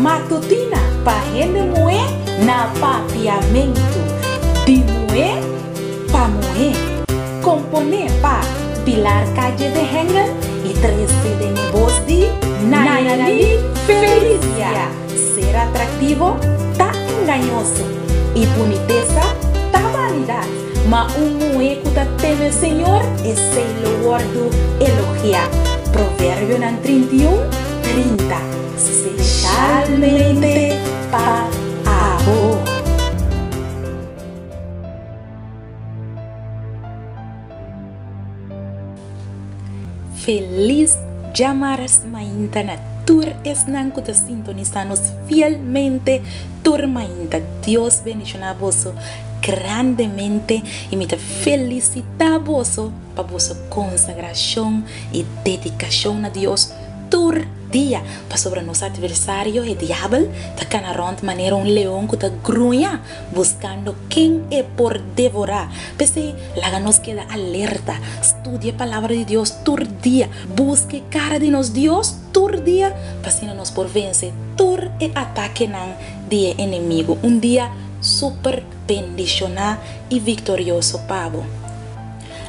Matutina pa hende muhé na Papiamentu. Di muhé pa muhé. Komponé pa Pilar Calle de Hengel i trese den e bos di Nayali Felicia. Ser atraktivo ta engañoso i bunitesa ta banidat, ma un muhé ku ta teme Señor, esei lo wòrdu elogiá. Proverbionan 31, 30. Speshalmente pa abo. Felis djamars mainta na tur esnan ku ta sintonisá nos fielmente tur mainta. Dios bendishoná boso grandemente i mi ta felisitá boso pa boso konsagrashon i dedikashon na Dios tur dia, pasobra nos atversario, e diabel, ta kana rònt manera un leon ku ta gruña, buskando ken e por devorá. P'esei, laga nos keda alerta, studia e Palabra di Dios tur dia, buska e kara di nos Dios tur dia, pa asina nos por vense tur e atakenan di e enemigu. Un dia super bendishoná i viktorioso pa bo!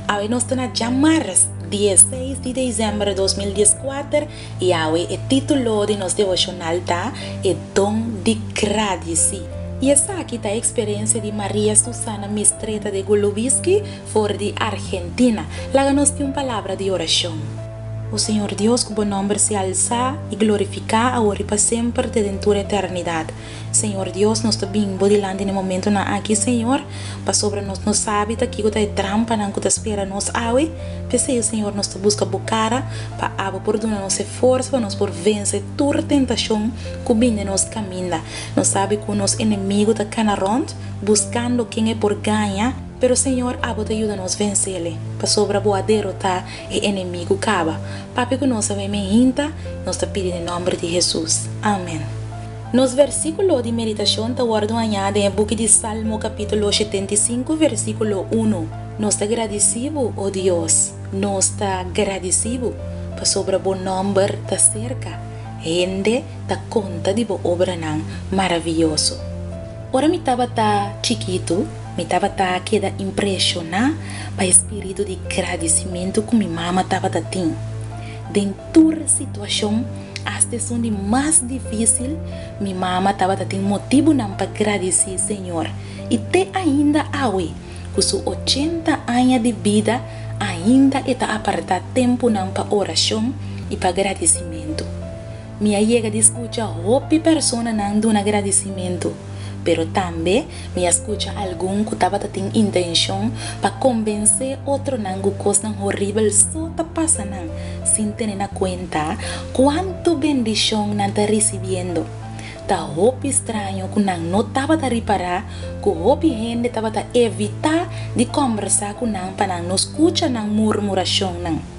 Awe nos ta na djamars, dieseis di desèmber 2014, i awe e título di nos devoshonal ta E Don di Gradisí. I esaki ta e eksperensia di Maria Susana Mistretta de Golubiski for di Argentina. Laga nos tin un palabra di orashon. O Señor Dios, ku bo nòmber sea alsá i glorifiká awor i pa semper te den tur eternidat. Señor Dios, nos ta bin bo dilanti na e momentonan aki, Señor, pasobra nos no sabi ta kiko ta e trampanan ku ta spera nos awe. P'esei, Señor, nos ta buska bo kara pa abo por duna nos e forsa pa nos por vense tur tentashon ku bin den nos kaminda. Nos sabi ku nos enemigu ta kana rònt buskando ken e por gaña, pero, Señor, abo ta yuda nos vensele, pasobra bo a derotá e enemigu kaba. Papia ku nos awe mehinta, nos ta pidi den nòmber di Hesus. Amen. Nos versíkulo di meditashon ta wòrdu hañá den e buki di Salmo kapítulo 75 versíkulo unu. Nos ta gradisí bo, o Dios, nos ta gradisí bo, pasobra bo nòmber ta serka, hende ta konta di bo obranan maravioso. Ora mi tabata chikitu, mi tabata keda impreshoná pa e spiritu di gradisimentu ku mi mama tabata tin. Den tur situashon, asta esun di mas difísil, mi mama tabata tin motibunan pa gradisí Señor. I te ainda awe, ku su ochenta aña di bida, ainda e ta apartá tempunan pa orashon i pa gradisimentu. Mi a yega di skucha hopi personanan duna gradisimentu, pero tambe mi a skucha algun ku tabata tin intenshon pa kombensé otronan ku kosnan horibel so ta pasa nan, sin tene na kuenta kuantu bendishon nan ta risibiendo. Ta hopi straño ku nan no tabata ripará ku hopi hende tabata evitá di kòmbersá ku nan pa nan no skucha nan murmurashonnan.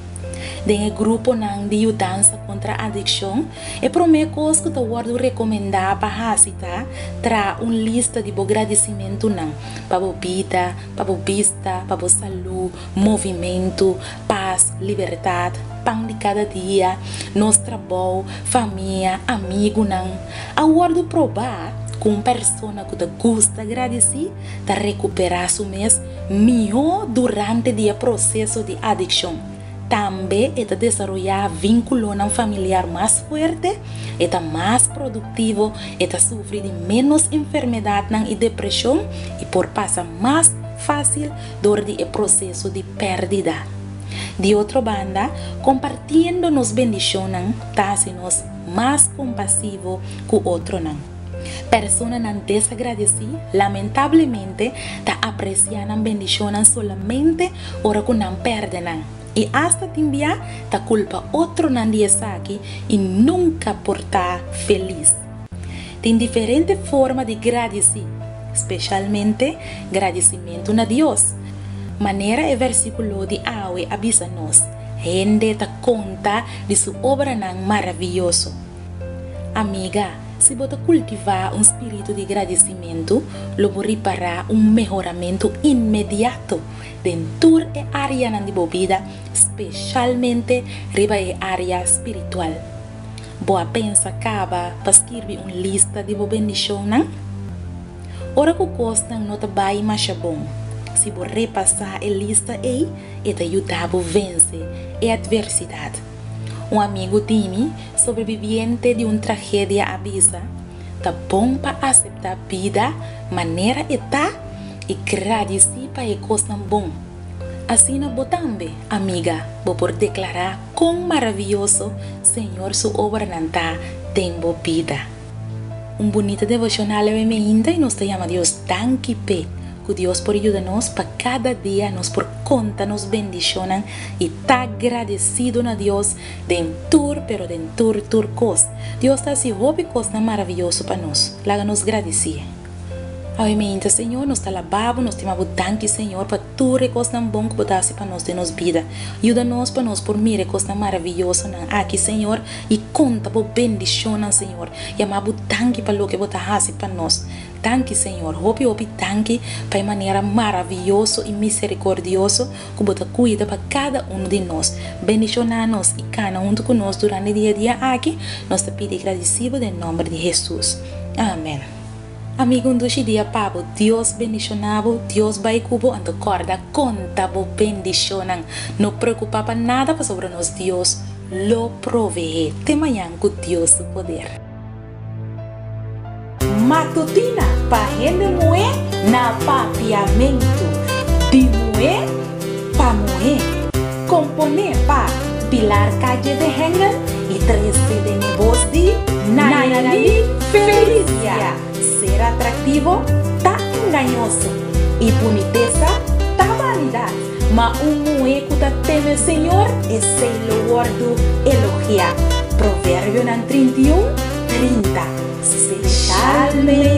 Den e gruponan di yudansa kontra adikshon, e promé kos ku ta wòrdu rekomendá pa hasi ta traha un lista di bo gradisimentunan pa bo bida, pa bo bista, pa bo salú, movimentu, pas, libertat, pan di kada dia, nos trabou, famia, amigunan. A wòrdu probá ku un persona ku ta gusta gradisí ta rekuperá su mes mihó durante di e proseso di adikshon. Tambe e ta desaroyá vínkulonan familiar mas fuerte, e ta mas produktivo, e ta sufri di ménos enfermedatnan i depreshon i por pasa mas fásil dor di e proseso di pèrdida. Di otro banda, kompartiendo nos bendishonnan ta hasi nos mas kompasivo ku otronan. Personanan desagradesí lamentablemente ta apresiá nan bendishonnan solamente ora ku nan pèrdè nan, i asta tin bia ta kulpa otronan di esaki i nunka por ta felis. Tin diferente forma di gradisí, speshalmente gradisimentu na Dios. Manera e versíkulo di awe a bisa nos, hende ta konta di su obranan maravioso. Amiga, si bo ta kultivá un spiritu di gradisimentu, lo bo ripará un mehoramentu inmediato den tur e áreanan di bo bida, speshalmente riba e área spiritual. Bo a pensa kaba pa skirbi un lista di bo bendishonnan? Ora ku kosnan no ta bai masha bon, si bo repasá e lista ei, e ta yuda bo vense e atversidat. Un amigu di mi, sobrebibiente di un tragedia a bisa, Ta bon pa aseptá bida manera e ta i gradisí pa e kosnan bon. Asina bo tambe, amiga, bo por deklará kon maravioso Señor su obranan ta den bo bida. Un bunita devoshonal awe meinta i nos ta yama Dios danki p'e ku Dios por yuda nos pa kada dia nos por konta nos bendishonnan i ta gradesido na Dios den tur pero den tur tur kos. Dios ta hasi hopi kosnan maravioso pa nos. Laga nos gradisié. Awe meinta Señor nos ta laba bo, nos ta yama bo danki Señor pa tur e kosnan bon ku bo ta hasi pa nos den nos bida. Yuda nos pa nos por mira e kosnan maraviosonan aki Señor i konta bo bendishonnan Señor. Yama bo danki pa loke bo ta hasi pa nos. Danki Señor, hopi hopi danki pa e manera maravioso i miserikordioso ku bo ta kuida pa kada unu di nos. Bendishoná nos i kana huntu ku nos durante di e dia aki. Nos ta pidi i gradisí bo den nòmber di Hesus. Amen. Amigo un dushi dia pa bo. Dios bendiciona bo, Dios bai cu bo, anto corda conta bo bendicionnan. No preocupa pa nada pasobra nos Dios lo provee. Te mañan cu Dios su poder. Matutina pa hende muhé na Papiamentu. Di muhé pa muhé. Komponé pa Pilar Calle de Hengel i trese den e bos di Nayali Felicia. Ser atraktivo ta engañoso i bunitesa ta banidat, ma un muhé ku ta teme Señor, esei lo wòrdu elogiá. Proverbionan 31, 30. Speshalmente.